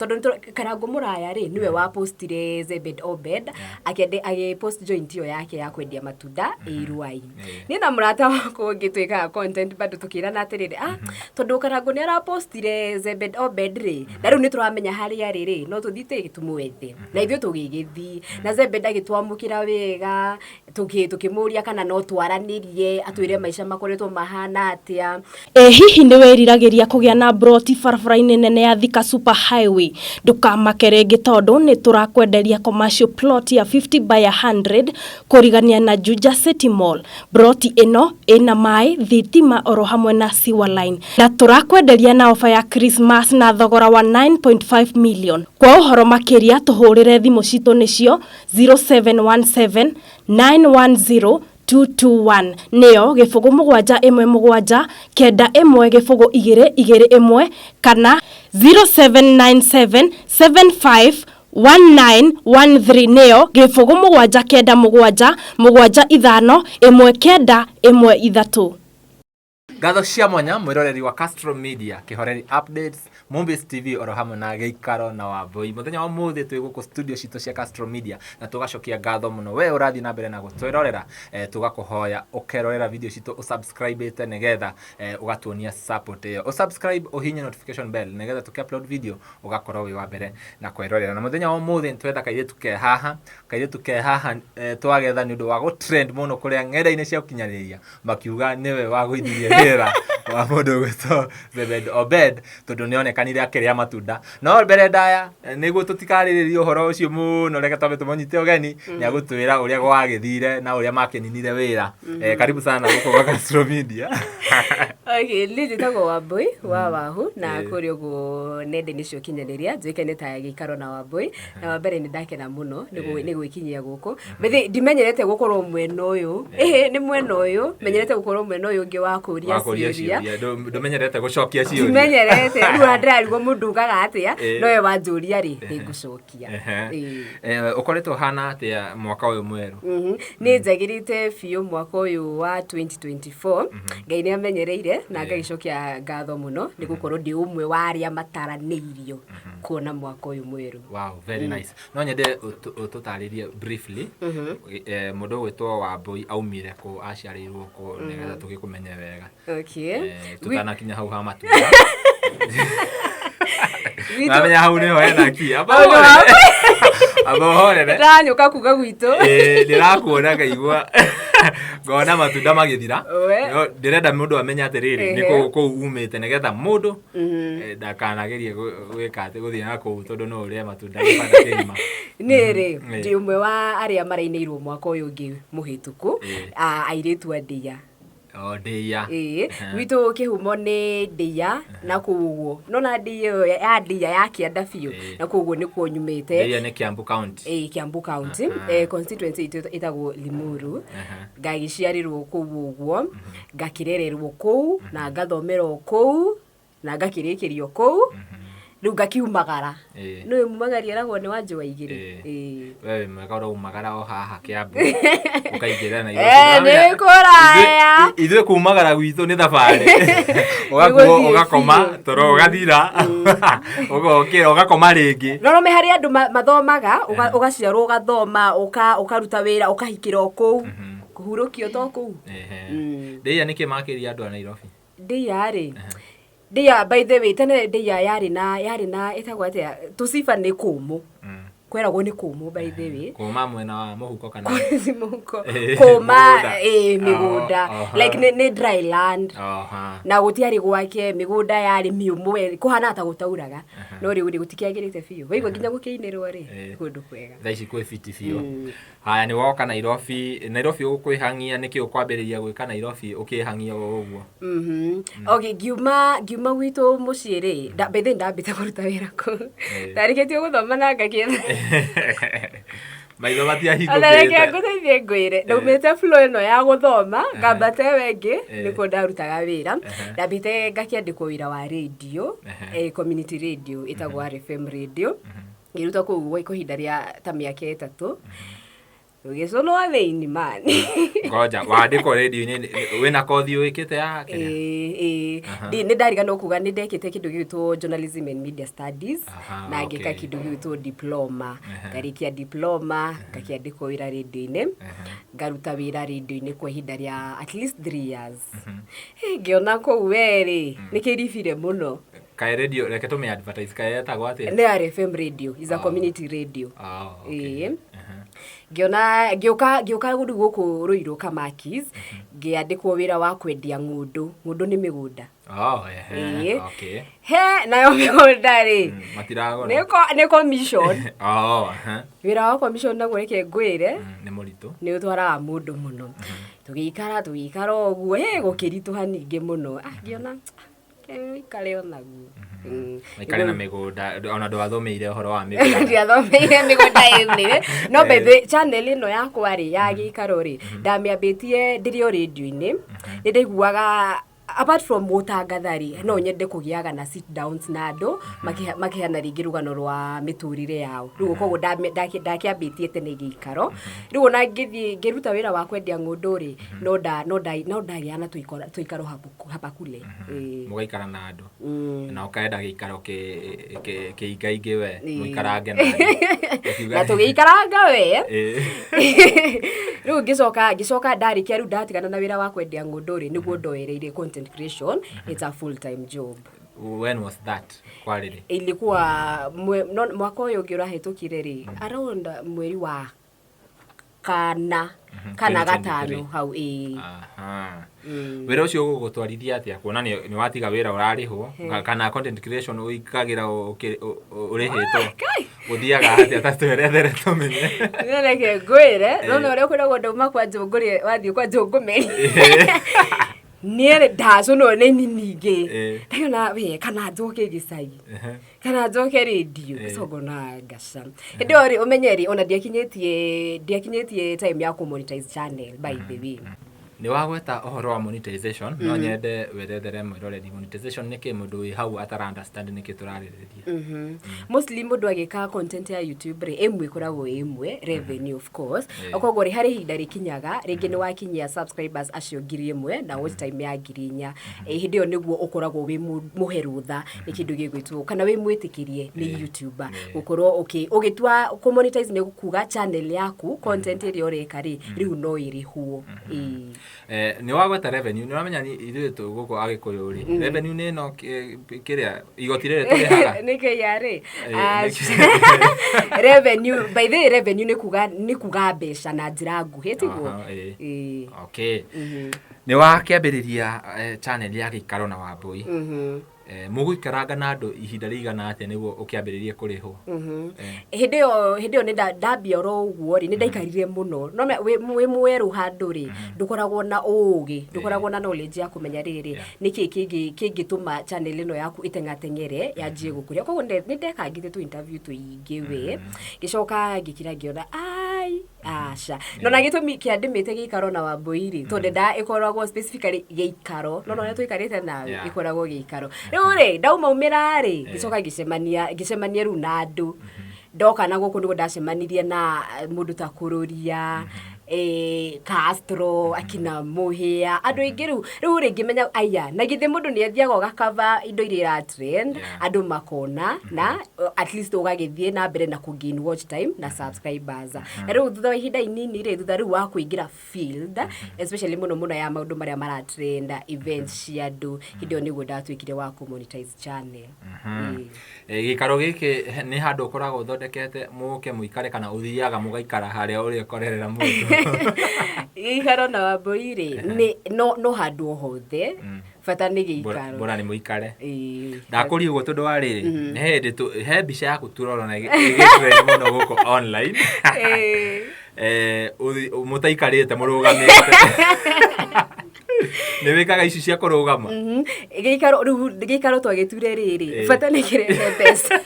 Tondũ Karangũ Mũraya rĩ, nĩwe wa postire Zebed Obed, akĩende agĩpost joint ĩyo yake ya kwendia matunda ĩ Ruai. Niĩ na mũrata wakwa ũngĩ twĩkaga content bado tũkĩrana atĩrĩrĩ, ah, tondũ Karangũ nĩ arapostire Zebed Obed rĩ, na rĩu nĩ tũramenya harĩa arĩ rĩ, no tũthiĩ tũmwethe. Na ithuĩ tũgĩgĩthiĩ. Na Zebed agĩtwamũkĩra wega, tũkĩmũria kana no twaranĩrie, atwĩre maica makoretwo mahana atĩa. Ĩ hihi nĩ wĩriragĩria kũgĩa na mburoti barabara-inĩ nene ya Thika Super Highway? Ndũkamake rĩngĩ tondũ nĩ tũrakwenderia commercial plot ya 50 by 100 kũrigania na Juja City Mall. Mburoti ĩno ĩna maĩ, thitima oro hamwe na sewer line. Na tũrakwenderia na ofa ya Christmas na thogora wa 9.5 million. Kwa ũhoro makĩria tũhũrĩre thimũ citũ nĩcio 0717 910 221 nĩyo gĩbũgũ mũgwanja ĩmwe mũgwanja kenda ĩmwe gĩbũgũ igĩrĩ igĩrĩ ĩmwe kana 0797 75 1913 nĩyo gĩbũgũ mũgwanja kenda mũgwanja mũgwanja ithano ĩmwe kenda ĩmwe ithatũ. Ngatho cia mwanya mwĩroreri wa Castro Media, Kĩhoreri Updates, Movies TV oro hamwe na Gĩikaro na Wambũi. Mũthenya wa ũmũthĩ twĩ gũkũ studio citũ cia Castro Media na tũgacokia ngatho mũno we ũrathiĩ na mbere na gũtwĩrorera. Tũgakũhoya ũkerorera video citũ ũsubscribĩte nĩgetha ũgatuonia support ĩyo. Ũsubscribe ũhihinye notification bell nĩgetha tũkĩ upload video ũgakorwo wĩ wa mbere na kwĩrorera. Na mũthenya wa ũmũthĩ nĩtwetha kairĩtu ke haha, kairĩtu ke haha twagetha nĩ ũndũ wa gũtrend mũno kũrĩa ng'enda-inĩ cia ũkinyanĩria. Makiuga nĩwe wagũithirie wĩra wa mũndũ ũgwĩtwo Zebed Obed tondũ nĩonekanire akĩrĩa matunda. No mbere ndaya nĩguo tũtikarĩrĩrie ũhoro ũcio mũno, reke twambe tũmũnyite ũgeni nĩ agũtwĩra ũrĩa gwagĩthire na ũrĩa makĩninire wĩra. Karibu sana gũkũ gwa Castro Media. Okay, niĩ njĩtagwo Wambũi wa Wahu na kũrĩa ũguo nenda-inĩ cia ũkinyanĩria njũĩkaine ta Gĩikaro na Wambũi. Na wa mbere nĩ ndakena mũno nĩ gwĩkinyia gũkũ. By ndimenyerete gũkorwo mwena ũyũ. Ĩhĩ nĩ mwena ũyũ, menyerete gũkorwo mwena ũyũ ũngĩ wa kũria ciũria. Ndũmenyerete gũcokia ciũria. Ndimenyerete, rĩu ona ndĩrarigwo mũndũ ugaga atĩa, no we wanjũria rĩ, nĩ ngũcokia. Ũkoretwo ũhana atĩa mwaka ũyũ mwerũ? Nĩ njagĩrĩte biũ mwaka ũyũ wa 2024. Ngai nĩ amenyereire na ngagĩcokia ngatho mũno nĩ gũkorwo ndĩ ũmwe wa arĩa mataranĩirio kuona mwaka ũyũ mwerũ. Wow, very nice. No nyende ũtũtarĩrie briefly mũndũ ũgwĩtwo Wambũi aumire kũ, aciarĩirwo kũ, nĩgetha tũgĩkũmenye wega. Tũtanakinya hau ha matunda. Namenya hau nĩho hena ki. Amba ũhorere. Amba ũhorere. Ndĩranyũka kuga gwitũ. Ndĩrakuona ngaigua ngona matunda magĩthira. No ndĩrenda mũndũ amenye atĩrĩrĩ nĩ kũu umĩte nĩgetha mũndũ ndakanagerie gwĩka atĩ gũthiĩ na kũu tondũ no ũrĩe matunda gĩbanda kĩgima. Niĩ rĩ, ndĩ ũmwe wa arĩa marainĩirwo mwaka ũyũ ũngĩ mũhĩtũku, airĩtu a ndĩa. O ndĩa. Ĩĩ, gwitũ kĩhumo nĩ ndĩa na kũu ũguo. Nĩwona ndĩa ĩyo ya ndĩa ya kĩanda biũ, na kũu ũguo nĩkuo nyumĩte. Ndĩa nĩ Kiambu County. Ĩĩ, Kiambu County. Constituency itũ ĩtagwo Limuru. Ngagĩciarĩrwo kũu ũguo, ngakĩrererwo kũu, na ngathomera o kũu, na ngakĩrĩkĩria o kũu, rĩu ngakiumagara. Nĩũĩ mumagari eragwo nĩ wa njũa igĩrĩ? Ĩĩ. We wĩ mwega ũraumagara o haha Kiambu ũkaingĩra Nairobi. Nĩ kũraya. Ithuĩ kumagara gwitũ nĩ thabarĩ. Ũgakuo ũgakoma toro ũgathira ũgokĩra ũgakoma rĩngĩ. No nĩ harĩ andũ mathomaga ũgaciarwo ũgathoma ũkaruta wĩra ũkahikĩra o kũu. Kũhurũkio to kũu. Ndĩia nĩkĩ makĩria andũ a Nairobi? Ndĩia rĩ, ndĩia by the way tene ndĩia yarĩ na yarĩ na ĩtagwo atĩa tũciba nĩ kũmũ. Kweragwo nĩ kũmũ by the way. Kũma mwena wa mũhuko kana? Ti mũhuko. Kũma ĩĩ mĩgũnda. Like nĩ dry land. Na gũtiarĩ gwake, mĩgũnda yarĩ mĩũmũ we kũhanaga ta gũtauraga. No rĩu rĩ gũtikĩagĩrĩte biũ. Waigua nginya gũkĩinĩrwo rĩ, nĩ kũndũ kwega. Thaa ici kwĩ fiti biũ. Haya nĩ woka Nairobi, Nairobi ũkwĩhang'ia nĩkĩ ũkwambĩrĩria gwĩka Nairobi ũkĩhang'ia o ũguo? Okay, ngiuma ngiuma gwitũ mũciĩ rĩ, by the way ndambĩte kũruta wĩra kũu. Ndarĩkĩtie gũthoma na ngakĩetha. Maitho matiahingũkĩte. Ona reke ngũteithie ngwĩre, ndaumĩte floor ĩno ya gũthoma, ngambata ĩyo ĩngĩ, nĩkuo ndarutaga wĩra. Ndambĩte ngakĩandĩkwo wĩra wa radio, community radio ĩtagwo RFM radio. Ngĩruta kũu gwa ihinda rĩa ta mĩaka ĩtatũ. Rũgĩcũnwo thĩinĩ mani. Ngoja, wandĩkwo radio-inĩ wĩna kothi wĩkĩte ya kĩrĩa? Ĩĩ, ĩĩ. Nĩ ndariganĩrwo kuga nĩ ndekĩte kĩndũ gĩgwĩtwo journalism and media studies na ngĩka kĩndũ gĩgwĩtwo diploma. Ngarĩkia diploma, ngakĩandĩkwo wĩra radio-inĩ, ngaruta wĩra radio-inĩ kwa ihinda rĩa at least 3 years. Ngĩona kũu werĩ nĩ kĩribire mũno. Kaĩ radio, reke tũmĩ advertise, kaĩ yetagwo atĩa? Nĩ RFM radio, is a community radio. Oh, okay. Ĩĩ. Ngĩona ngĩũka rĩu gũkũ Ruiru Kamakis, ngĩandĩkwo wĩra wa kwendia ng'ũndũ. Ng'ũndũ nĩ mĩgũnda. Oh, ehe. Ĩĩ. He nayo mĩgũnda rĩ, Matiragũra. Nĩ commission. Oh, ehe. Wĩra wa commission naguo reke ngwĩre, Nĩ mũritũ. Nĩ ũtwaraga mũndũ mũno. Tũgĩikara ũguo, he gũkĩritũha ningĩ mũno. Ah, ngĩona ikare onaguo. Maikare na mĩgũnda ona ndwathomeire ũhoro wa mĩgũnda. Ndiathomeire mĩgũnda ĩnĩ, no by the way, channel ĩno yakwa rĩ ya gĩikaro rĩ, ndamĩambĩtie ndĩrĩ o radio-inĩ. Nĩ ndaiguaga apart from gũtangatha rĩ, no nyende kũgĩaga na sit downs na andũ makĩheana rĩngĩ rũgano rwa mĩtũrĩre yao. Rĩu koguo ndakĩambĩtie tene gĩikaro. Rĩu ona ngĩthiĩ ngĩruta wĩra wa kwendia ng'ũndũ rĩ, no ndagĩaga na tũikaro hapa kule. Ĩĩ. Mũgaikara na andũ. Na ũkaenda gĩikaro kĩingaingĩ we mũikarange na andũ. Ũkiuga- Na tũgĩikaranga we. Rĩu ngĩcoka ndarĩkia, rĩu ndatigana na wĩra wa kwendia ng'ũndũ rĩ, nĩguo ndoereire content creation. It's a full time job. When was that? Kwarĩ rĩ? Ilikuwa no, mwaka ũyũ ũngĩ ũrahĩtũkire rĩ, around mweri wa kana kana 2023. gatano hau, ĩĩ. Aha. Wĩra ũcio ũgũgũtwarithia atĩa kuona nĩ watiga wĩra ũrarĩhwo, kana content creation ũikagĩra ũrĩhĩtwo? Kai! Ũthiaga atĩa? Ta twerethere tũmenye. Reke ngwĩre, nona ũrĩa kwĩragwo ndauma kwa njũngũrĩ, wathiĩ kwa njũngũmĩri, niĩ ndacũnwo nĩ ningĩ. Ndakiona we kana njoke gĩcagi kana njoke rĩndio, ngona ngaca. Hĩndĩ ĩyo rĩ, ũmenye rĩ, ona ndiakinyĩtie time ya kũ monetize channel, by the way. Nĩ wagweta ũhoro wa monetization, no nyende werethere mwĩroreri monetization nĩ kĩ, mũndũ wĩ hau atara understand nĩkĩ tũrarĩrĩria. Mostly mũndũ agĩka content ya YouTube rĩ, ĩmwe ĩkoragwo ĩ ĩmwe revenue, of course. Koguo rĩ, harĩ ihinda rĩkinyaga rĩngĩ nĩ wakinyia subscribers acio 1,000 na watch time ya 4,000. Hĩndĩ ĩyo nĩguo ũkoragwo wĩ mũhe rũtha nĩ kĩndũ gĩgwĩtwo kana wĩ mwĩtĩkĩrie nĩ YouTuber gũkorwo ũgĩtua kũ monetize, nĩ kuga channel yaku, content ĩrĩa ũreka rĩ, rĩu no ĩrĩhwo. Ĩĩ. Nĩ wagweta revenue, nĩ ũramenya ithuĩ tũ gũkũ Agĩkũyũ rĩ, revenue nĩ ĩno kĩrĩa igoti rĩrĩ tũrĩhaga. Nĩ KRA. Nĩ Revenue, by the way, revenue nĩ kuga mbeca na njĩra nguhĩ, tiguo? Aha, ĩĩ. Ĩĩ. Okay, nĩ wakĩambĩrĩria channel ya gĩikaro na Wambũi. Mũgũikaranga na andũ ihinda rĩigana atĩa nĩguo ũkĩambĩrĩrie kũrĩhwo? Hĩndĩ ĩyo nĩ ndambia oro ũguo rĩ, nĩ ndaikarire mũno. No wĩ mwerũ handũ rĩ, ndũkoragwo na ũũgĩ, ndũkoragwo na knowledge ya kũmenya rĩrĩ nĩkĩ kĩngĩtũma channel ĩno yaku ĩteng'ateng'ere yanjie gũkũria. Koguo nĩ ndekangĩte tũ interview tũingĩ we, ngĩcoka ngĩkira ngĩona ai aca. No na gĩtũmi kĩa ndĩmĩte gĩikaro na Wambũi rĩ, tondũ nda ĩkoragwo specifically gĩikaro, no ũrĩa tũikarĩte nawe ĩkoragwo gĩikaro. Rĩu rĩ, ndaumaumĩra rĩ, ngĩcoka ngĩcemania rĩu na andũ. Ndoka na gũkũ nĩguo ndacemanirie na mũndũ ta Kũrũria, Castro, akina Mũhĩa, andũ aingĩ. Rĩu rĩ, ngĩmenya aya na githĩ mũndũ nĩ athiaga ũgakava indo iria ira trend, andũ makona na at least ũgagĩthiĩ na mbere na kũ gain watch time na subscribers. Na rĩu thutha wa ihinda inini rĩ, thutha rĩu wa kũingĩra field, especially mũno mũno ya maũndũ marĩa mara trend, events cia andũ, hĩndĩ ĩyo nĩguo ndatuĩkire wa kũ monetize channel. Ĩĩ. Gĩikaro gĩkĩ nĩ handũ ũkoragwo ũthondekete mũke mũikare, kana ũthiaga mũgaikara harĩa ũrĩa ũkorerera mũndũ? Gĩikaro na Wambũi rĩ, nĩ no handũ o hothe, bata nĩ gĩikaro. Bora nĩ mũikare. Ĩĩ. Ndakũria ũguo tondũ wa rĩrĩ, nĩ hĩndĩ he mbica yaku turora na ĩgĩtrend mũno gũkũ online. Mũtaikarĩte, mũrũgamĩte. Nĩ wĩkaga ici cia kũrũgama. Gĩikaro rĩu, gĩikaro twagĩture rĩrĩ, bata nĩ kĩrehe mbeca,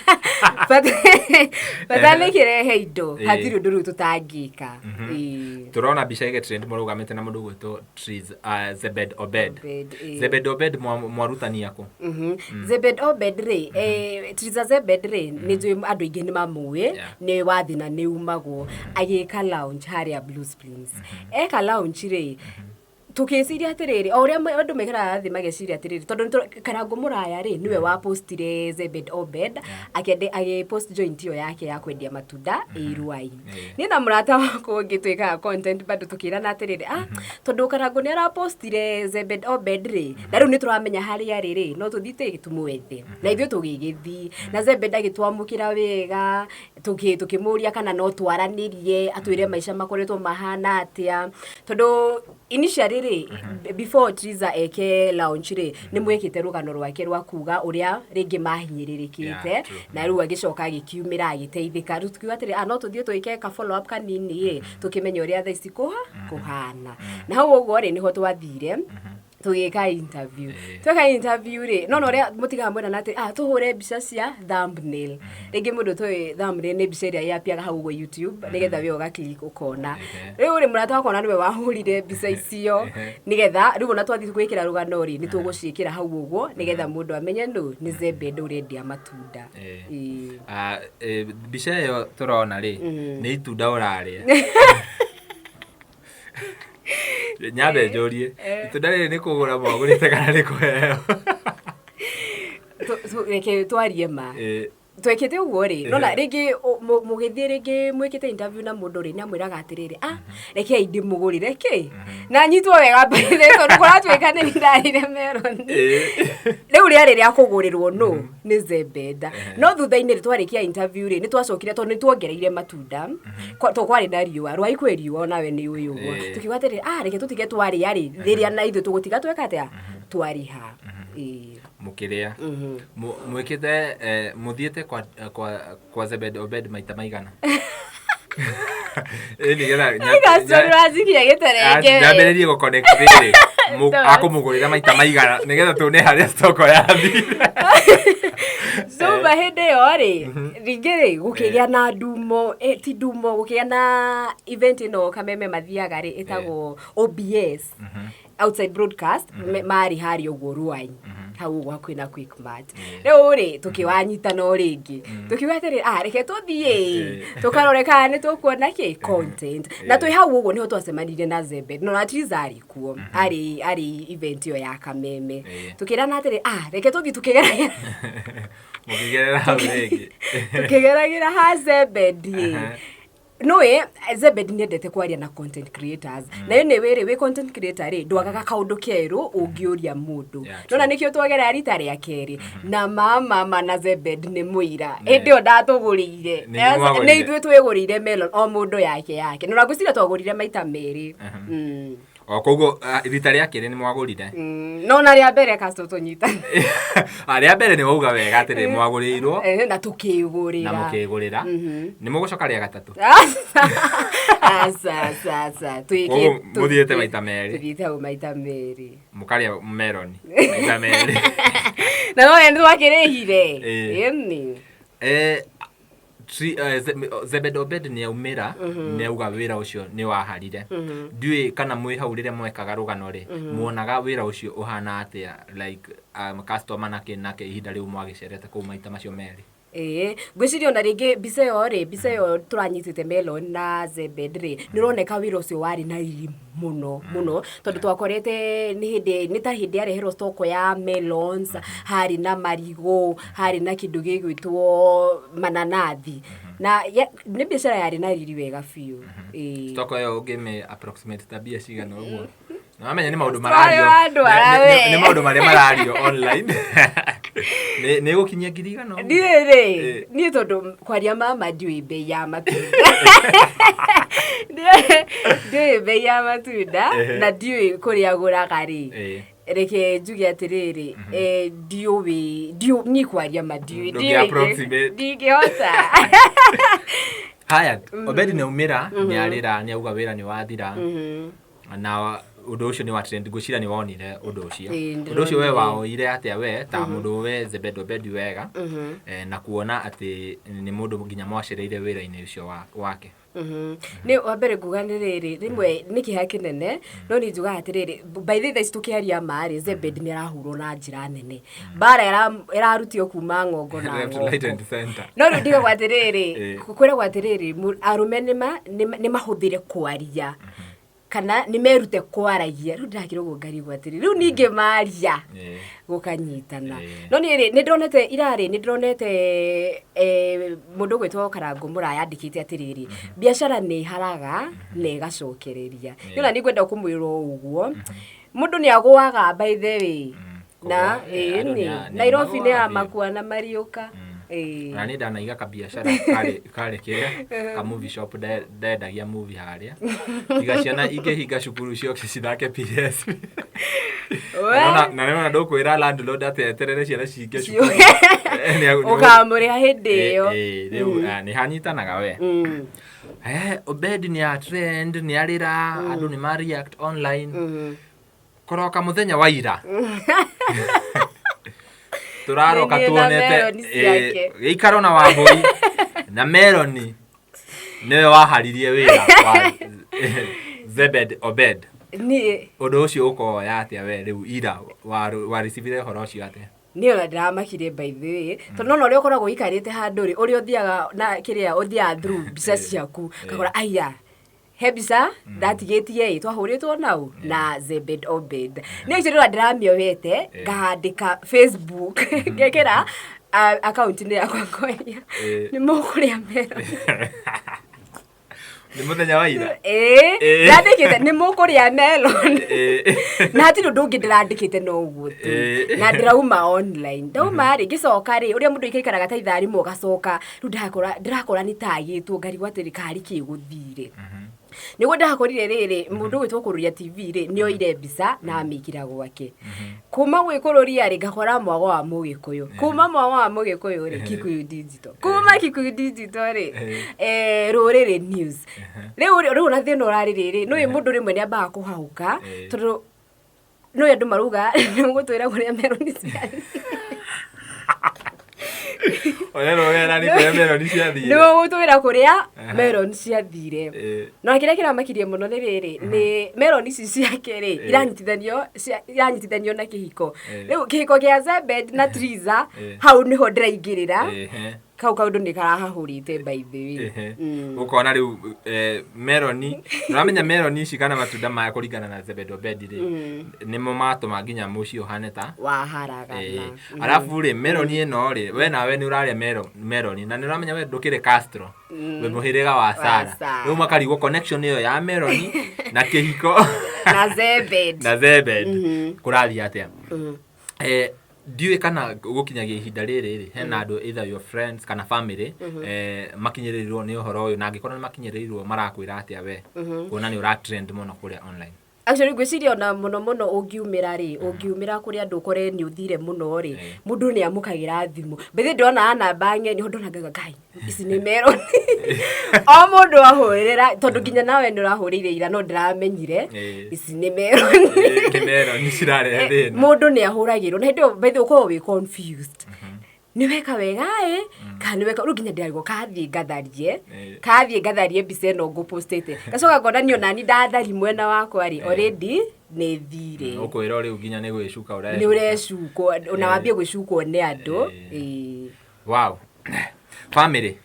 bata nĩ kĩrehe indo, hatirĩ ũndũ rĩu tũtangĩka. Ĩĩ. Tũrona mbica ĩgĩtrend mũrũgamĩte na mũndũ ũgwĩtwo Triz, Zebed Obed. Obed, ĩĩ. Zebed Obed mwarutani akũ? Zebed Obed rĩ, Triza Zebed rĩ, nĩ njũĩ andũ aingĩ nĩ mamũĩ, nĩ wathi na nĩ umagwo agĩka lounge harĩa Blue Springs. Eka lounge rĩ, tũkĩciria atĩrĩrĩ, o ũrĩa andũ maikaraga thĩ mageciria atĩrĩrĩ, tondũ Karangũ Mũraya rĩ, nĩwe wapostire Zebed Obed, agĩpost joint ĩyo yake ya kwendia matunda ĩ Ruai. Niĩ na mũrata wakwa ũngĩ twĩkaga content bado tũkĩrana atĩrĩrĩ, ah, tondũ Karangũ nĩ arapostire Zebed Obed rĩ, na rĩu nĩ tũramenya harĩa arĩ rĩ, no tũthiĩ tũmwethe. Na ithuĩ tũgĩgĩthiĩ, na Zebed agĩtwamũkĩra wega, tũkĩmũria kana no twaranĩrie, atwĩre maica makoretwo mahana atĩa, tondũ initially rĩ, before Triza eke launch rĩ, nĩ mwekĩte rũgano rwake rwa kuga ũrĩa rĩngĩ mahinyĩrĩrĩkĩte, Yeah, true. na rĩu agĩcoka agĩkiumĩra agĩteithĩka. Rĩu tukiuga atĩrĩ, ah, no tũthiĩ twĩke ka follow up kanini ĩ, tũkĩmenye ũrĩa thaa ici kũhana. Na hau ũguo rĩ, nĩho twathire tũgĩka interview. Tweka interview rĩ, no ũrĩa mũtigaga mwendana atĩ, ah, tũhũre mbica cia thumbnail. Rĩngĩ mũndũ tũĩ thumbnail nĩ mbica ĩrĩa yapiaga hau ũguo YouTube, nĩgetha we ũga click ũkona. Rĩu rĩ, mũrata wakwa ona nĩwe wahũrire mbica icio, nĩgetha rĩu ona twathiĩ gwĩkĩra rũgano rĩ, nĩ tũgũciĩkĩra hau ũguo, nĩgetha mũndũ amenye nũ nĩ Zebed ũrendia matunda. Ĩĩ. Ah, mbica ĩyo tũrona rĩ, nĩ itunda ũrarĩa. Nyambe njũrie, itunda rĩrĩ nĩ kũgũra mwagũrĩte kana nĩ kũheo? Reke twarie ma. Twekĩte ũguo rĩ, nona rĩngĩ mũgĩthiĩ rĩngĩ mwĩkĩte interview na mũndũ rĩ, nĩamwĩraga atĩrĩrĩ, ah, rekei ndĩmũgũrĩre kĩ na nyitwo wega mbere, tondũ kũratuĩka nĩ ndarire meroni. Rĩu rĩarĩ rĩa kũgũrĩrwo nũ nĩ Zebeda. No thutha-inĩ rĩ, twarĩkia interview rĩ, nĩ twacokire tondũ nĩ tuongereire matunda. Tondũ kwarĩ na riũa, Rwai kwĩ riũa onawe nĩ ũĩ ũguo. Tũkiuga atĩrĩrĩ, ah, reke tũtige twarĩa rĩ, rĩrĩa na ithuĩ tũgũtiga tweka atĩa, twarĩha. Ĩĩ. Mũkĩrĩa. Mwĩkĩte, mũthiĩte kwa Zebed Obed maita maigana? Ĩ nĩgetha Gacio nĩũranjikia gĩterenge. Nyambĩrĩrie gũ connect rĩrĩ. Dots. Akũmũgũrĩra maita maigana nĩgetha tuone harĩa stoko yathire. Zumba hĩndĩ ĩyo rĩ, rĩngĩ rĩ, gũkĩgĩa na ndumo, ti ndumo, gũkĩgĩa na event ĩno Kameme mathiaga rĩ, ĩtagwo OBS, Outside Broadcast, marĩ harĩa ũguo Ruai, hau ũguo hakuhĩ na Quickmart. Rĩu rĩ, tũkĩwanyitana o rĩngĩ, tũkiuga atĩrĩ, ah, reke tũthiĩ tũkarore kana nĩ tũkuona kĩ content. Na twĩ hau ũguo nĩho twacemanirie na Zebed, no na Triza arĩ kuo, arĩ event ĩyo ya Kameme. Tũkĩrana atĩrĩ, ah, reke tũthiĩ tũkĩgeragĩra. Mũkĩgerera hau rĩngĩ. Tũkĩgeragĩra ha Zebed ĩ. Nũĩ Zebed nĩendete kwaria na content creators. Na anyway rĩ, wĩ content creator rĩ, ndwagaga kaũndũ kerũ ũngĩũria mũndũ. Nona nĩkĩo twagera rita rĩa kerĩ. Na mama na Zebed nĩ mũira. Hĩndĩ ĩyo ndatũgũrĩire. Nĩ inyuĩ mwagũrire. Nĩ ithuĩ twĩgũrĩire melon o mũndũ yake yake. Na ngwĩciria twagũrire maita merĩ. O koguo, rita rĩa kerĩ nĩ mwagũrire. No na rĩa mbere Castro tũnyitane. Ah, rĩa mbere nĩ wauga wega atĩ nĩ mwagũrĩirwo. Na tũkĩgũrĩra. Na mũkĩgũrĩra. Nĩ mũgũcoka rĩa gatatũ. Aca, aca, aca. Koguo mũthiĩte maita merĩ. Tũthiĩte hau maita merĩ. Mũkarĩa meroni maita merĩ. Na no nĩ twakĩrĩhire. Ĩni. Zebed Obed nĩ aumĩra, nĩ auga wĩra ũcio nĩ waharire. Ndiũĩ kana mwĩ hau rĩrĩa mwekaga rũgano rĩ, muonaga wĩra ũcio ũhana atĩa, like, customer nake nake ihinda rĩu mwagĩcerete kũu maita macio merĩ? Ĩĩ, ngwĩciria ona rĩngĩ mbica ĩyo rĩ, mbica ĩyo tũranyitĩte Melon na Zebed rĩ, nĩ ũroneka wĩra ũcio warĩ na riri mũno mũno, tondũ twakorete nĩ hĩndĩ, nĩ ta hĩndĩ yareherwo stock ya melons, harĩ na marigũ, harĩ na kĩndũ gĩgwĩtwo mananathi. Na nĩ biacara yarĩ na riri wega biũ. Ĩĩ. Stock ĩyo ũngĩmĩ approximate ta mbia cigana ũguo? Na wamenya nĩ maũndũ Story marario. wa andũ arĩa Nĩ we. maũndũ marĩa marario online. Nĩ gũkinyia ngiri igana ũguo? Niĩ rĩ, Ĩĩ. niĩ tondũ kwaria mama ndiũĩ bei ya matunda. Ndiũĩ bei ya matunda, na ndiũĩ kũrĩa ngũraga rĩ. Reke njuge atĩrĩrĩ, ndiũĩ, ndiũĩ, niĩ kwaria ma ndiũĩ, Ndũngĩ ndiũĩ approximate. ndingĩhota. Haya, Obedi nĩ aumĩra, nĩ arĩra, nĩ auga wĩra nĩ wathira. Na Ũndũ ũcio nĩ wa trend, ngwĩciria nĩ wonire ũndũ ũcio. Ĩĩ, Ũndũ ũcio we ndĩronire. Waoire atĩa we ta mũndũ we Zebed Obed wega, na kuona atĩ nĩ mũndũ nginya mwacereire wĩra-inĩ ũcio wake? Nĩ wa mbere nguga nĩ rĩrĩ, rĩmwe nĩ kĩeha kĩnene, no nĩ njugaga atĩrĩrĩ, by the way, thaa ici tũkĩaria ma rĩ, Zebed nĩ arahũrwo na njĩra nene, mbara ĩrarutio kuma ng'ongo na Left, right ng'ongo. and center. No rĩu ndigagwo atĩrĩrĩ, kwĩragwo atĩrĩrĩ, arũme nĩ mahũthĩre kwaria kana nĩ merute kwaragia. Rĩu ndĩrakĩra ũguo ngarigwo atĩrĩrĩ, rĩu ningĩ maria gũkanyitana. No niĩ rĩ, nĩ ndĩronete irarĩ, nĩ ndĩronete mũndũ ũgwĩtwo Karangũ Mũraya andĩkĩte atĩrĩrĩ, biacara nĩ ĩharaga na ĩgacokereria. Nĩ ona nĩ ngwenda kũmwĩra o ũguo, mũndũ nĩ agũaga, by the way, na Kũgũa, andũ ĩĩ nĩ nĩ Nairobi nĩ ya magũaga biũ. makua na mariũka. Ĩĩ. Na nĩ ndanaiga kabiacara karĩ kĩrĩa ka movie shop, ndendagia movie harĩa, tiga ciana ingĩhinga cukuru cioke cithake PS. We, Na nĩwona ndũkwĩra landlord atĩ eterere ciana cinge cukuru. Ũkamũrĩha hĩndĩ ĩyo. Rĩu nĩ hanyitanaga we. Obed nĩ a trend, nĩ arĩra, andũ nĩ ma react online. Kũroka mũthenya wa ira tũraroka Nĩ niĩ na tuonete meloni ciake. Gĩikaro na Wambũi na Meloni nĩwe waharirie wĩra wa Zebed Obed. Niĩ Ũndũ ũcio ũkoya atĩa we rĩu ira warecivire ũhoro ũcio atĩa? Niĩ ona ndĩramakire, by the way, tondũ nona ũrĩa ũkoragwo ũikarĩte handũ rĩ, ũrĩa ũthiaga na kĩrĩa ũthiaga through mbica ciaku, ngakora aya he mbica ndatigĩtie ĩ twahũrĩtwo nau na Zebed Obed. Nĩ ũcio ndĩrona ndĩramĩoete, ngahandĩka Facebook, ngekĩra akaunti-inĩ yakwa, ngoria nĩ mũkũrĩa melon. Nĩ mũthenya wa ira. Ĩĩ, ndandĩkĩte nĩ mũkũrĩa melon na hatirĩ ũndũ ũngĩ ndĩrandĩkĩte, no ũguo tu. Na ndĩrauma online, ndauma rĩ, ngĩcoka rĩ, ũrĩa mũndũ aikaikaraga ta ithaa rĩmwe ũgacoka rĩu ndĩrakora nĩ tagĩtwo, ngarigwo atĩrĩ karĩ kĩ gũthire. Nĩguo ndakorire rĩrĩ, mũndũ ũgwĩtwo Kũrũria TV rĩ, nĩ oire mbica na amĩkĩra gwake. Kuma gwĩ Kũrũria rĩ, ngakora Mwago wa Mũgĩkũyũ, kuma Mwago wa Mũgĩkũyũ rĩ, Kikuyu Digital, kuma Kikuyu Digital rĩ, Rũrĩrĩ News. Rĩu ona thĩna ũrarĩ rĩrĩ, nĩũĩ mũndũ rĩmwe nĩ ambaga kũhahũka, tondũ nĩũĩ andũ marauga nĩ mũgũtwĩra kũrĩa meroni ciathiĩ. Ũrerwo nĩ kũrĩa meroni ciathire. Nĩ mũgũtwĩra kũrĩa meroni ciathire. No kĩrĩa kĩramakirie mũno nĩ rĩrĩ, nĩ meroni ici ciake rĩ, iranyitithanio na kĩhiko. Rĩu kĩhiko kĩa Zebed na Triza, hau nĩho ndĩraingĩrĩra. Kau kaũndũ nĩ karahahũrĩte, by the way. Ũkona rĩu meroni, ũramenya meroni ici kana matunda maya kũringana na Zebed Obed rĩ, nĩmo matũma nginya mũciĩ ũhane ta waharagana. Arabu rĩ, meroni ĩno rĩ, we nawe nĩ ũrarĩa meroni na nĩ ũramenya we ndũkĩrĩ Castro, wĩ mũhĩrĩga wa Sara. Sara. Rĩu makarigwo connection ĩyo ya meroni na kĩhiko na Zebed na Zebed kũrathiĩ atĩa? Ndiũĩ kana gũkinyagia ihinda rĩrĩ rĩ, hena andũ, either your friends kana family, makinyĩrĩirwo nĩ ũhoro ũyũ, na angĩkorwo nĩ makinyĩrĩirwo, marakwĩra atĩa we kuona nĩ ũra trend mũno kũrĩa online? Actually, ngwĩciria ona mũno mũno ũngiumĩra rĩ, ũngiumĩra kũrĩ andũ ũkore nĩ ũthire mũno rĩ, mũndũ nĩ amũkagĩra thimũ. Mbere ndĩrona namba ng'eni ho, ndona ngauga ngai ici nĩ meroni, o mũndũ ahũrĩra, tondũ nginya nawe nĩ ũrahũrĩire ira no ndĩramenyire ici nĩ meroni. Nĩ meroni cirarehe thĩna. Mũndũ nĩ ahũragĩrwo na hĩndĩ ĩyo, by the way, ũkoragwo wĩ confused, nĩ weka wega ĩ kana nĩ weka. Rĩu nginya ndĩrarigwo kathiĩ ngatharie, kathiĩ ngatharie mbica ĩno ngũpostĩte, ngacoka ngona niĩ onani ndathari mwena wakwa rĩ, already nĩ thire. Ũkwĩrwo rĩu nginya nĩ gwĩcuka ũrecuka. Nĩ ũrecukwo na wambie gwĩcukwo nĩ andũ. Ĩĩ. Wow, family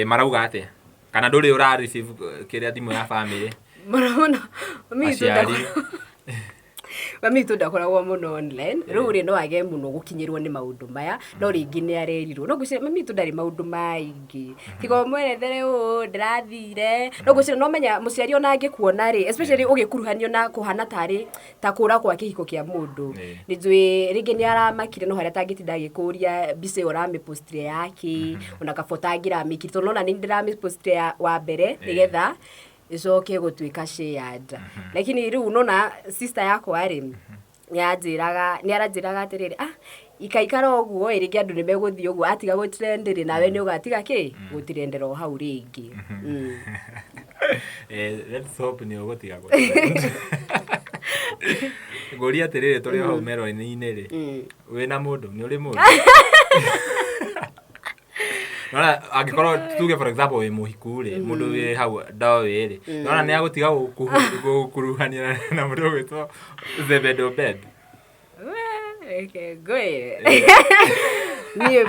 marauga atĩa? Kana ndũrĩ ũra receive kĩrĩa thimũ ya family? Mũno mũno mami witũ Aciari. Mami witũ ndakoragwo mũno online, rĩu rĩ, no age mũno gũkinyĩrwo nĩ maũndũ maya, no rĩngĩ nĩ arerirwo. No ngwĩciria mami witũ ndarĩ maũndũ maingĩ tiga ũmwerethere ũũ ndĩrathire. No ngwĩciria no menya mũciari ona angĩkuona rĩ, especially ũgĩkuruhanio na kũhana tarĩ ta kũra kwa kĩhiko kĩa mũndũ, nĩ njũĩ rĩngĩ nĩ aramakire, no harĩa atangĩtinda agĩkũria mbica ĩyo ũramĩpostire yake, ona kaba ũtangĩramĩkire, tondũ nona nĩ ndĩramĩpostire ya wa mbere nĩgetha ĩcoke gũtuĩka shared. Lakini rĩu nona sister yakwa rĩ, nĩ aranjĩraga atĩrĩrĩ, ah, ikaikara ũguo ĩ, rĩngĩ andũ nĩ megũthiĩ ũguo, atiga gũtrend rĩ, nawe nĩ ũgatiga kĩ gũtrendera o hau rĩngĩ. Let's hope nĩ ũgũtiga gũtrend. Ngũria atĩrĩrĩ, tũrĩ o hau meroni-inĩ rĩ, wĩna mũndũ, nĩ ũrĩ mũndũ? Nona angĩkorwo tuge for example wĩ mũhiku rĩ, mũndũ wĩ hau ndoĩ rĩ, nona nĩ agũtiga gũkuruhania na mũndũ ũgwĩtwo Zebedo Bed. Reke ngwĩre niĩ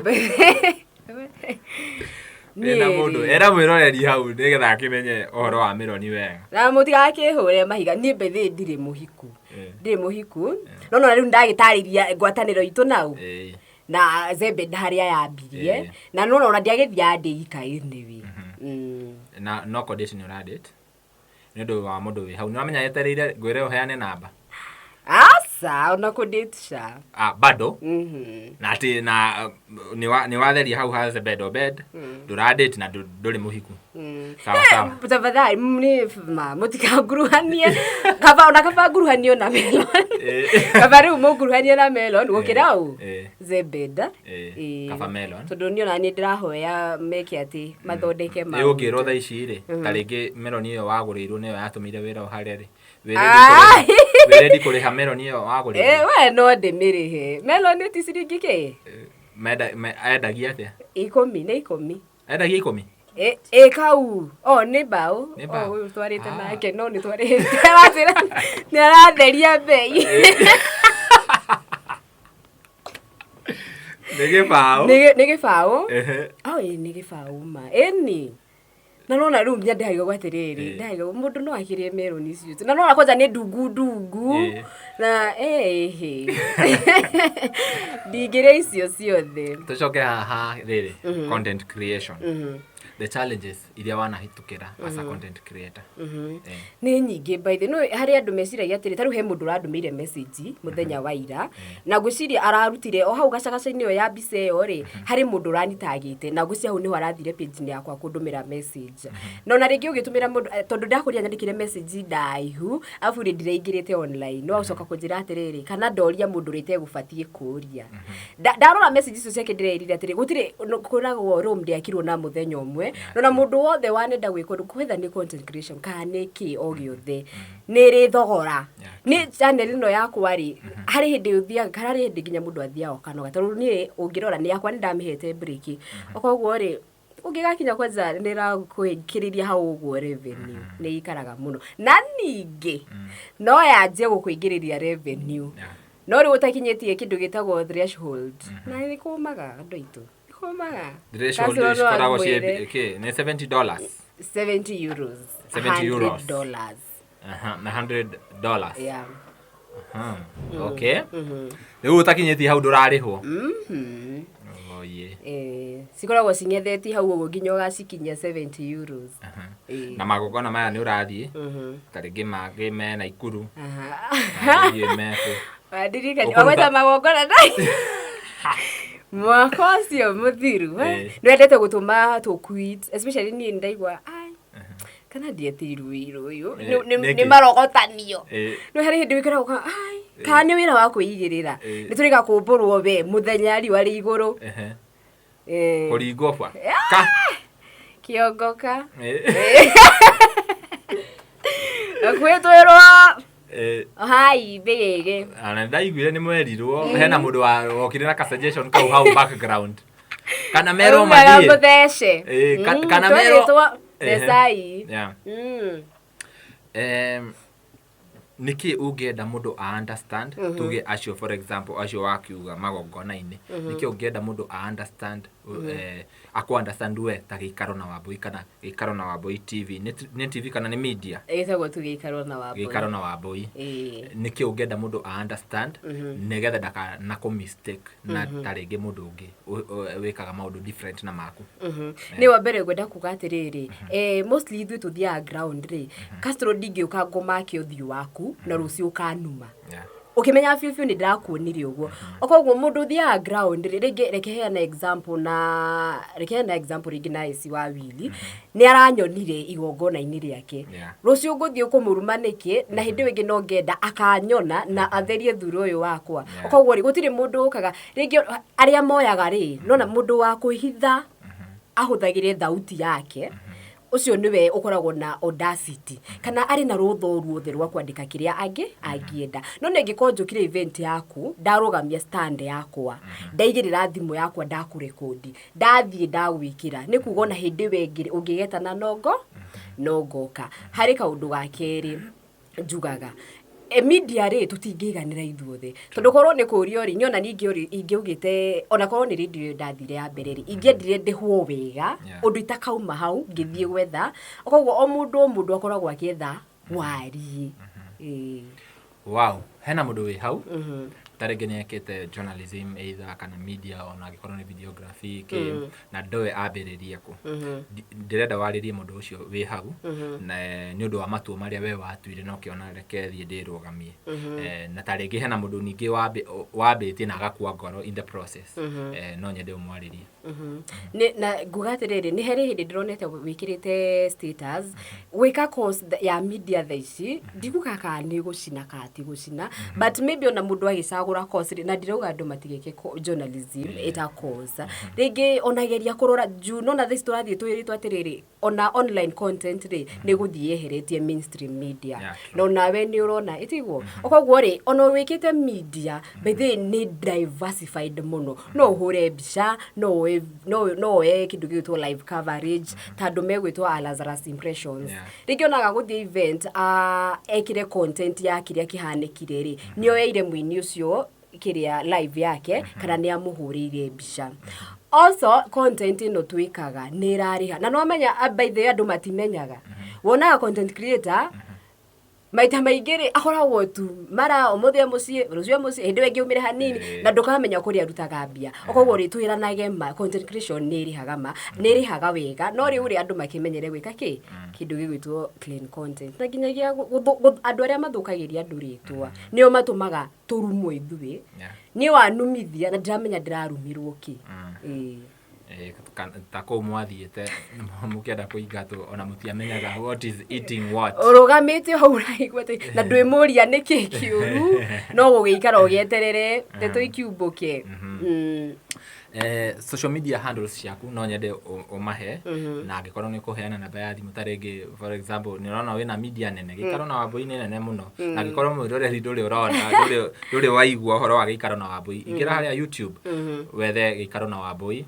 Wĩna mũndũ, era mwĩroreri hau nĩgetha akĩmenye ũhoro wa mĩroni wega. Na mũtigakĩhũre mahiga, niĩ mbethĩ ndirĩ mũhiku. Ndirĩ mũhiku, no nona rĩu ndagĩtarĩria ngwatanĩro itũ nau na Zebed harĩa yambirie. Na nona ona ndiagĩthiaga ndĩika anyway. Na no condition ũra date nĩ ũndũ wa mũndũ wĩ hau nĩ wamenya etereire ngwĩre ũheane namba. Aca, ona kũdate ca. Ah, bado. Na atĩ na nĩ watheria hau ha Zebed Obed, ndũra date na ndũrĩ mũhiku. Sawa sawa. Tafadhali nĩ ma mũtikanguruhanie, kaba ona kaba nguruhanio na Melon. Kaba rĩu mũnguruhanie na Melon gũkĩra ũ Zebeda. Kaba Melon. Tondũ niĩ ona niĩ ndĩrahoya meke atĩ mathondeke Ĩ ũngĩrwo thaa ici rĩ, ta rĩngĩ meloni ĩyo wagũrĩirwo nĩyo yatũmire wĩra ũhare rĩ, wĩ ready kũrĩha meloni ĩyo wagũrĩirwo? We no ndĩmĩrĩhe melon ti ciringi kĩ? Endagia atĩa? 10, nĩ 10. Endagia 10? Ĩ kau o nĩ mbaũ. Nĩ mbaũ. O ũyũ twarĩte Ah. nake no nĩ twarĩte, aranjĩra nĩ aratheria mbei. Nĩ gĩbaũ. Nĩ gĩbaũ. Oh, ĩ nĩ gĩbaũ ma ĩni, na nona rĩu nginya ndĩhaigagwo atĩrĩrĩ, ndĩhaigagwo mũndũ no akĩrĩe meroni icio, na nona kwanja nĩ ndungu ndungu. Na ĩhĩ, ndingĩrĩa icio ciothe. Tũcoke haha rĩrĩ, content creation, the challenges iria wanahĩtũkĩra as a content creator. Nĩ nyingĩ by the no harĩ andũ meciragia atĩrĩ, ta rĩu he mũndũ ũrandũmĩire message mũthenya wa ira, na ngwĩciria ararutire o hau gacagaca-inĩ ĩyo ya mbica ĩyo rĩ, harĩ mũndũ ũranitagĩte, na ngwĩciria hau nĩho arathire page-inĩ yakwa kũndũmĩra message. Na ona rĩngĩ ũgĩtũmĩra mũndũ, tondũ ndakũria nyandĩkĩre message ndaihu, arabu rĩ ndiraingĩrĩte online, no agũcoka kũnjĩra atĩrĩrĩ, kana ndoria mũndũ ũrĩa itegũbatiĩ kũria. Ndarora message icio ciake ndĩrerire atĩrĩ, gũtirĩ kwĩragwo Rome ndĩakirwo na mũthenya ũmwe, na mũndũ wothe wanenda gwĩka ũndũ, kwetha nĩ content creation kana nĩ kĩ o gĩothe, nĩ ĩrĩ thogora. Nĩ channel ĩno yakwa rĩ, harĩ hĩndĩ ũthiaga, kana harĩ hĩndĩ nginya mũndũ athiaga ũkanoga, tondũ niĩ ũngĩrora nĩ yakwa nĩ ndamĩhete break. Koguo rĩ, ũngĩgakinya kwanza nĩ ĩrakũingĩrĩria hau ũguo revenue, nĩ ĩikaraga mũno, na ningĩ no yanjie gũkũingĩrĩria revenue no rĩu ũtakinyĩtie kĩndũ gĩtagwo threshold, na nĩ kũmaga andũ aitũ, nĩ kũmaga. Threshold Kasoro no cikoragwo ciĩ amwĩre. Kĩ nĩ $70? €70. 70 euros. $100. Aha, na $100. Yeah. Aha, okay, rĩu ũtakinyĩtie hau ndũrarĩhwo. Oye. Cikoragwo cing'ethetie hau ũguo nginya ũgacikinyia €70. Na magongona maya nĩ ũrathiĩ, ta rĩngĩ mangĩ me Naikuru, mangĩ me kũ? Wandirikania Ũkũruta- wagweta magongona na mwaka ũcio mũthiru. Nĩ wendete gũtũma tũ quit, especially niĩ ndaigua ai kana ndietĩirwo wĩra ũyũ. Nĩkĩ? Nĩ marogotanio. No harĩ hĩndĩ wĩkĩraga ũka ai kana nĩ wĩra wa kwĩigĩrĩra, nĩ tũrĩga kũmbũrwo we mũthenya riũa rĩ igũrũ. Kũringwo ba ka. Kĩongoka. Kwĩtwĩrwo hai thĩgĩgĩ. Ona ndaiguire nĩ mwerirwo hena mũndũ wokire na ka suggestion kau hau background, kana merwo Augaga mathiĩ mũthece. Kana merwo Twerĩtwo thecai. Nĩkĩ ũngĩenda mũndũ a understand, tuge acio for example acio wakiuga magongona-inĩ, nĩkĩ ũngĩenda mũndũ a understand, akũ understand we ta Gĩikaro na Wambui kana Gĩikaro na Wambui TV, nĩ TV kana nĩ media? Ĩtagwo tu Gĩikaro na Wambui. Gĩikaro na Wambui. Nĩkĩ ũngĩenda mũndũ a understand nĩgetha ndakana kũ mistake na ta rĩngĩ mũndũ ũngĩ wĩkaga maũndũ different na maku? Nĩ wa mbere ngwenda kuga atĩrĩrĩ, mostly ithuĩ tũthiaga ground rĩ, Castro, ndingĩũka ngũmake ũthiũ waku na rũciũ ũkanuma ũkĩmenya biũ biũ nĩ ndĩrakuonire ũguo. Koguo mũndũ ũthiaga ground rĩ, rĩngĩ reke heane example na reke heane example rĩngĩ na AC wa Willy nĩ aranyonire igongona-inĩ rĩake, rũciũ ngũthiĩ kũmũruma nĩkĩ na hĩndĩ ĩyo ĩngĩ no ngenda akanyona na atherie thura ũyũ wakwa? Koguo rĩ, gũtirĩ mũndũ ũkaga rĩngĩ, arĩa moyaga rĩ, nona mũndũ wa kwĩhitha ahũthagĩre thauti yake. Ũcio nĩwe ũkoragwo na audacity kana arĩ na rũtha o ruothe rwa kwandĩka kĩrĩa angĩ angĩenda. No nĩ angĩkorwo njũkire event yaku, ndarũgamia stand yakwa, ndaigĩrĩra thimũ yakwa, ndakũrekondi, ndathiĩ ndagwĩkĩra, nĩ kuga ona hĩndĩ ĩyo ĩngĩ ũngĩgetana nongo no ngoka. Harĩ kaũndũ ga kerĩ njugaga, media rĩ, tũtingĩiganĩra ithuothe, tondũ korwo nĩ kũrio rĩ, niĩ ona ningĩ ingĩaugĩte ona korwo nĩ radio ĩyo ndathire ya mbere rĩ, ingĩendire ndĩhwo wega ũndũ itakauma hau ngĩthiĩ gwetha. Koguo o mũndũ o mũndũ akoragwo akĩetha wariĩ. Ĩĩ. Wow, hena mũndũ wĩ hau ta rĩngĩ nĩ ekĩte journalism either kana media, ona angĩkorwo nĩ videography kĩ, na ndoĩ ambĩrĩrie kũ. Ndĩrenda warĩrie mũndũ ũcio wĩ hau na nĩ ũndũ wa matua marĩa we watuire na ũkĩona reke thiĩ ndĩrũgamie. Na ta rĩngĩ hena mũndũ ningĩ wambĩtie na agakua ngoro in the process. No nyende ũmwarĩrie. Nĩ na nguga atĩrĩrĩ, nĩ harĩ hĩndĩ ndĩronete wĩkĩrĩte status gwĩka course ya media thaa ici. Ndikuga kana nĩ gũcina kana ti gũcina, but maybe ona mũndũ agĩcagũra course rĩ, na ndirauga andũ matigeke journalism ĩta course rĩngĩ, onageria kũrora juu nona thaa ici tũrathiĩ twĩrĩtwo atĩrĩrĩ, ona online content rĩ, nĩ gũthiĩ yeheretie mainstream media. Yeah, true. Na onawe nĩ ũrona ĩtiguo. Koguo rĩ, ona wĩkĩte media, by the way, nĩ diversified mũno. No ũhũre mbica, no woe kĩndũ gĩgwĩtwo live coverage, ta andũ megwĩtwo a Lazarus Impressions. Rĩngĩ onaga gũthiĩ event, ekĩre content ya kĩrĩa kĩhanĩkire rĩ, nĩ oeire mũini ũcio kĩrĩa live yake kana nĩ amũhũrĩire mbica. Also content ĩno twĩkaga nĩ ĩrarĩha, na nĩwamenya, by the way, andũ matimenyaga. Wonaga content creator maita maingĩ rĩ, akoragwo tu mara ũmũthĩ e mũciĩ, rũciũ e mũciĩ, hĩndĩ ĩyo ĩngĩ aumĩre hanini, na ndũkamenya kũrĩa arutaga mbia. Koguo rĩ, twĩranage ma, content creation nĩ ĩrĩhaga, ma nĩ ĩrĩhaga wega. No rĩu rĩ, andũ makĩmenyere gwĩka kĩ kĩndũ gĩgwĩtwo clean content, na nginyagia andũ arĩa mathũkagĩria andũ rĩtwa nĩo matũmaga tũrumwo ithuĩ. Niĩ wanumithia na ndiramenya ndĩrarumirwo kĩ. Ĩĩ. Ta kũu mwathiĩte mũkĩenda kũingatwo, ona mũtiamenyaga what is eating what. Ũrũgamĩte hau ũraigua atĩ na ndwĩmũria nĩkĩ kĩũru, no gũgĩikara ũgĩeterere ndeto ikiumbũke. Social media handles ciaku no nyende ũmahe, na angĩkorwo nĩ ũkũheana namba ya thimũ, ta rĩngĩ, for example, nĩ ũrona wĩna media nene, Gĩikaro na Wambui nĩ nene mũno, na angĩkorwo mwĩroreri ndũrĩ ũrona, ndũrĩ waigua ũhoro wa Gĩikaro na Wambui, ingĩra harĩa YouTube wethe Gĩikaro na Wambui,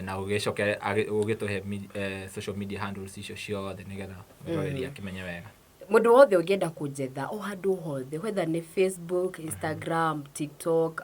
na ũgĩcoke ũgĩtũhe social media handles icio ciothe nĩgetha mwĩroreri akĩmenye wega. Mũndũ wothe ũngĩenda kũnjetha o handũ hothe, whether nĩ Facebook, Instagram, TikTok,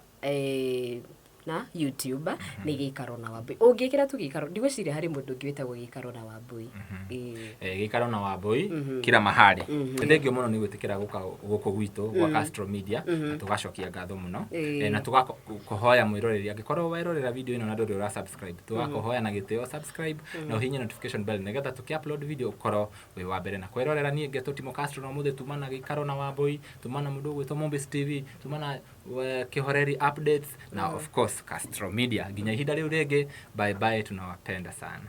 na YouTube, nĩ Gĩikaro na Wambui. Ũngĩkĩra tu Gĩikaro, ndigwĩciria harĩ mũndũ ũngĩ wĩtagwo Gĩikaro na Wambui. Ĩĩ. Gĩikaro na Wambui kila mahali. Nĩ thengiũ mũno nĩ gwĩtĩkĩra gũka gũkũ gwitũ gwa Castro Media, na tũgacokia ngatho mũno. Na tũgakũhoya mwĩroreri, angĩkorwo werorera video ĩno na ndũrĩ ũra subscribe, tũgakũhoya na gĩtĩo subscribe na ũhihinye notification bell nĩgetha tũkĩ upload video ũkorwo wĩ wa mbere na kwĩrorera. Niĩ ngetwo Timo Castro, na ũmũthĩ tuma na Gĩikaro na Wambui, tuma na mũndũ ũgwĩtwo Mombis TV, tuma na Kĩhoreri Updates na of course Castro Media. Nginya ihinda rĩu rĩngĩ, bye bye, tunawapenda sana.